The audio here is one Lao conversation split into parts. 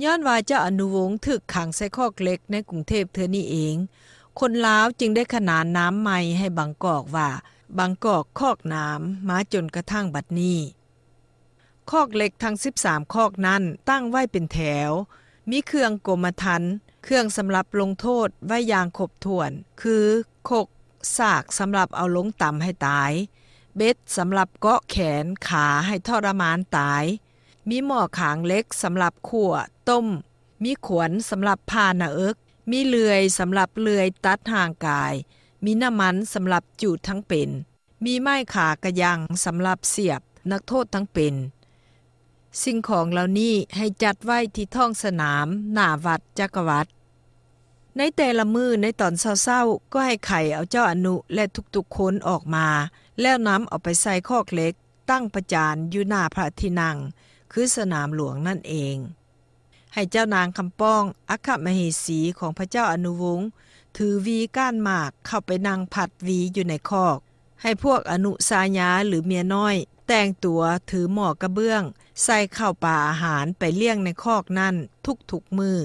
ຍ້ອນວ່າເຈົ້າອະນຸວົງຖືກຂັງໃສ່ຄອກເຫຼັກໃນກຸງເທບເທື່ອນີ້ເອງ, ຄົນລາວຈຶ່ງໄດ້ຂນານນາມໃໝ່ໃຫ້ບາງກອກວ່າ ບາງກອກຄອກໜາມ ມາຈົນກະທັ້ງບັດນີ້. ຄອກເຫຼັກທັງສິບສາມຄອກນັ້ນຕັ້ງໄວ້ເປັນແຖວ, ມີເຄື່ອງກົມມະທັນ, ເຄື່ອງສຳລັບລົງໂທດໄວ້ຢ່າງຄົບຖ້ວນ ຄື ຄົກ, ສາກສຳລັບເອົາລົງຕຳໃຫ້ຕາຍ, ເບັດສຳລັບເກາະແຂນ, ຂາໃຫ້ທໍລະມານຕາຍ, ມີໝໍ້ຄາງເຫຼັກສຳລັບຂົ້ວ, ຕົ້ມ, ມີຂວນສຳລັບຜ່າໜ້າເອິກ, ມີເລື່ອຍສຳລັບເລື່ອຍຕັດຮ່າງກາຍ, ມີນ້ຳມັນສຳລັບຈູດທັງເປັນ, ມີໄມ້ຂາກະຍັງສຳລັບສຽບນັກໂທດທັງເປັນ. ສິ່ງຂອງເຫຼົ່ານີ້ໃຫ້ຈັດໄວ້ທີ່ທ້ອງສະໜາມໜ້າວັດຈັກກະວັດ. ໃນແຕ່ລະມື້ໃນຕອນເຊົ້າໆ ກໍໃຫ້ໄຂເອົາເຈົ້າອະນຸ ແລະ ທຸກໆຄົນອອກມາ ແລ້ວນຳເອົາໄປໃສ່ຄອກເຫຼັກ ຕັ້ງປະຈານຢູ່ໜ້າພະທີ່ນັ່ງ ຄືສະໜາມຫຼວງນັ້ນເອງ. ໃຫ້ເຈົ້ານາງຄຳປ້ອງ ອັຄຄະມະເຫສີຂອງພະເຈົ້າອະນຸວົງ ຖືຫວີກ້ານໝາກເຂົ້າໄປນັ່ງພັດຫວີຢູ່ໃນຄອກ, ໃຫ້ພວກອະນຸຊາຍາ ຫຼື ເມຍນ້ອຍ ແຕ່ງຕົວຖືໝໍ້ກະເບື້ອງ ໃສ່ເຂົ້າປາອາຫານໄປລ້ຽງໃນຄອກນັ້ນທຸກໆມື້.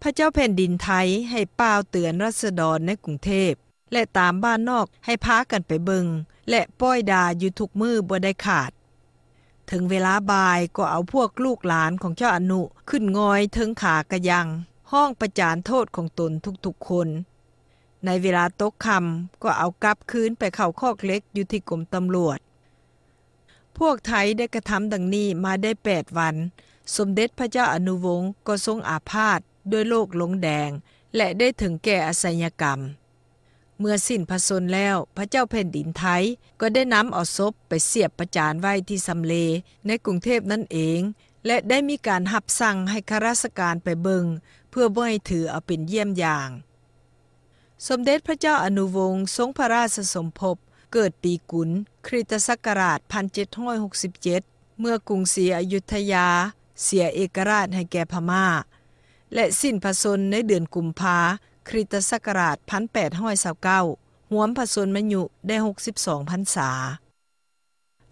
ພະເຈົ້າແຜ່ນດິນໄທໃຫ້ປ່າວເຕືອນລາຊະດອນໃນກຸງເທບ ແລະ ຕາມບ້ານນອກໃຫ້ພາກັນໄປເບິ່ງ ແລະ ປ້ອຍດ່າຢູ່ທຸກມື້ບໍ່ໄດ້ຂາດ. ເຖິງເວລາບ່າຍກໍເອົາພວກລູກຫຼານຂອງເຈົ້າອະນຸຂຶ້ນງອຍເທິງຂາກະຍັງ ຮ້ອງປະຈານໂທດຂອງຕົນທຸກໆຄົນ. ໃນເວລາຕົກຄ່ຳກໍເອົາກັບຄືນໄປເຂົ້າຄອກເຫຼັກຢູ່ທີ່ກົມຕຳຫຼວດ. ພວກໄທໄດ້ກະທຳດັ່ງນີ້ມາໄດ້ແປດວັນ, ສົມເດັດພະເຈົ້າອະນຸວົງກໍຊົງອາພາດດ້ວຍໂລກລົງແດງ ແລະ ໄດ້ເຖິງແກ່ອະໄສຍະກຳ. ເມື່ອສິ້ນພະຊົນແລ້ວ, ພະເຈົ້າແຜ່ນດິນໄທກໍໄດ້ນຳເອົາສົບໄປສຽບປະຈານໄວ້ທີ່ສຳເລໃນກຸງເທບນັ້ນເອງ ແລະ ໄດ້ມີການຮັບສັ່ງໃຫ້ຂ້າລາຊະການໄປເບິ່ງ ເພື່ອບໍ່ໃຫ້ຖືເອົາເປັນຢ້ຽມຢ່າງ. ສົມເດັດພະເຈົ້າອະນຸວົງຊົງພະລາຊະສົມພົບເກີດປີກຸນ ຄຣິສຕະສັກກະລາດ ໜຶ່ງພັນເຈັດຮ້ອຍຫົກສິບເຈັດ ເມື່ອກຸງສຣີອະຍຸດທະຍາເສຍເອກະລາດໃຫ້ແກ່ພະມ້າ ແລະ ສິ້ນພະຊົນໃນເດືອນກຸມພາ ຄຣິສຕະສັກກະລາດ ໜຶ່ງພັນແປດຮ້ອຍຊາວເກົ້າ ຮວມພະຊົນມາຍຸໄດ້ຫົກສິບສອງພັນສາ.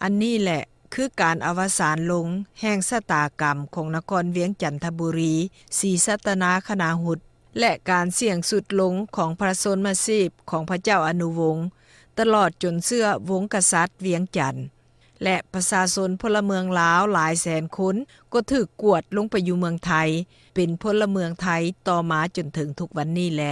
ອັນນີ້ແຫຼະຄືການອະວະສານລົງແຫ່ງຊະຕາກຳຂອງນະຄອນວຽງຈັນທະບູລີ ສີສັດຕະນາຄະນາຫຸດ ແລະ ການສິ້ນສຸດລົງຂອງພະຊົນມາຊີບຂອງພະເຈົ້າອະນຸວົງ ຕະຫຼອດຈົນເຊື້ອວົງກະສັດວຽງຈັນ ແລະ ປະຊາຊົນພົນລະເມືອງລາວຫຼາຍແສນຄົນກໍຖືກກວາດລົງໄປຢູ່ເມືອງໄທ ເປັນພົນລະເມືອງໄທຕໍ່ມາຈົນເຖິງທຸກວັນນີ້ແລ.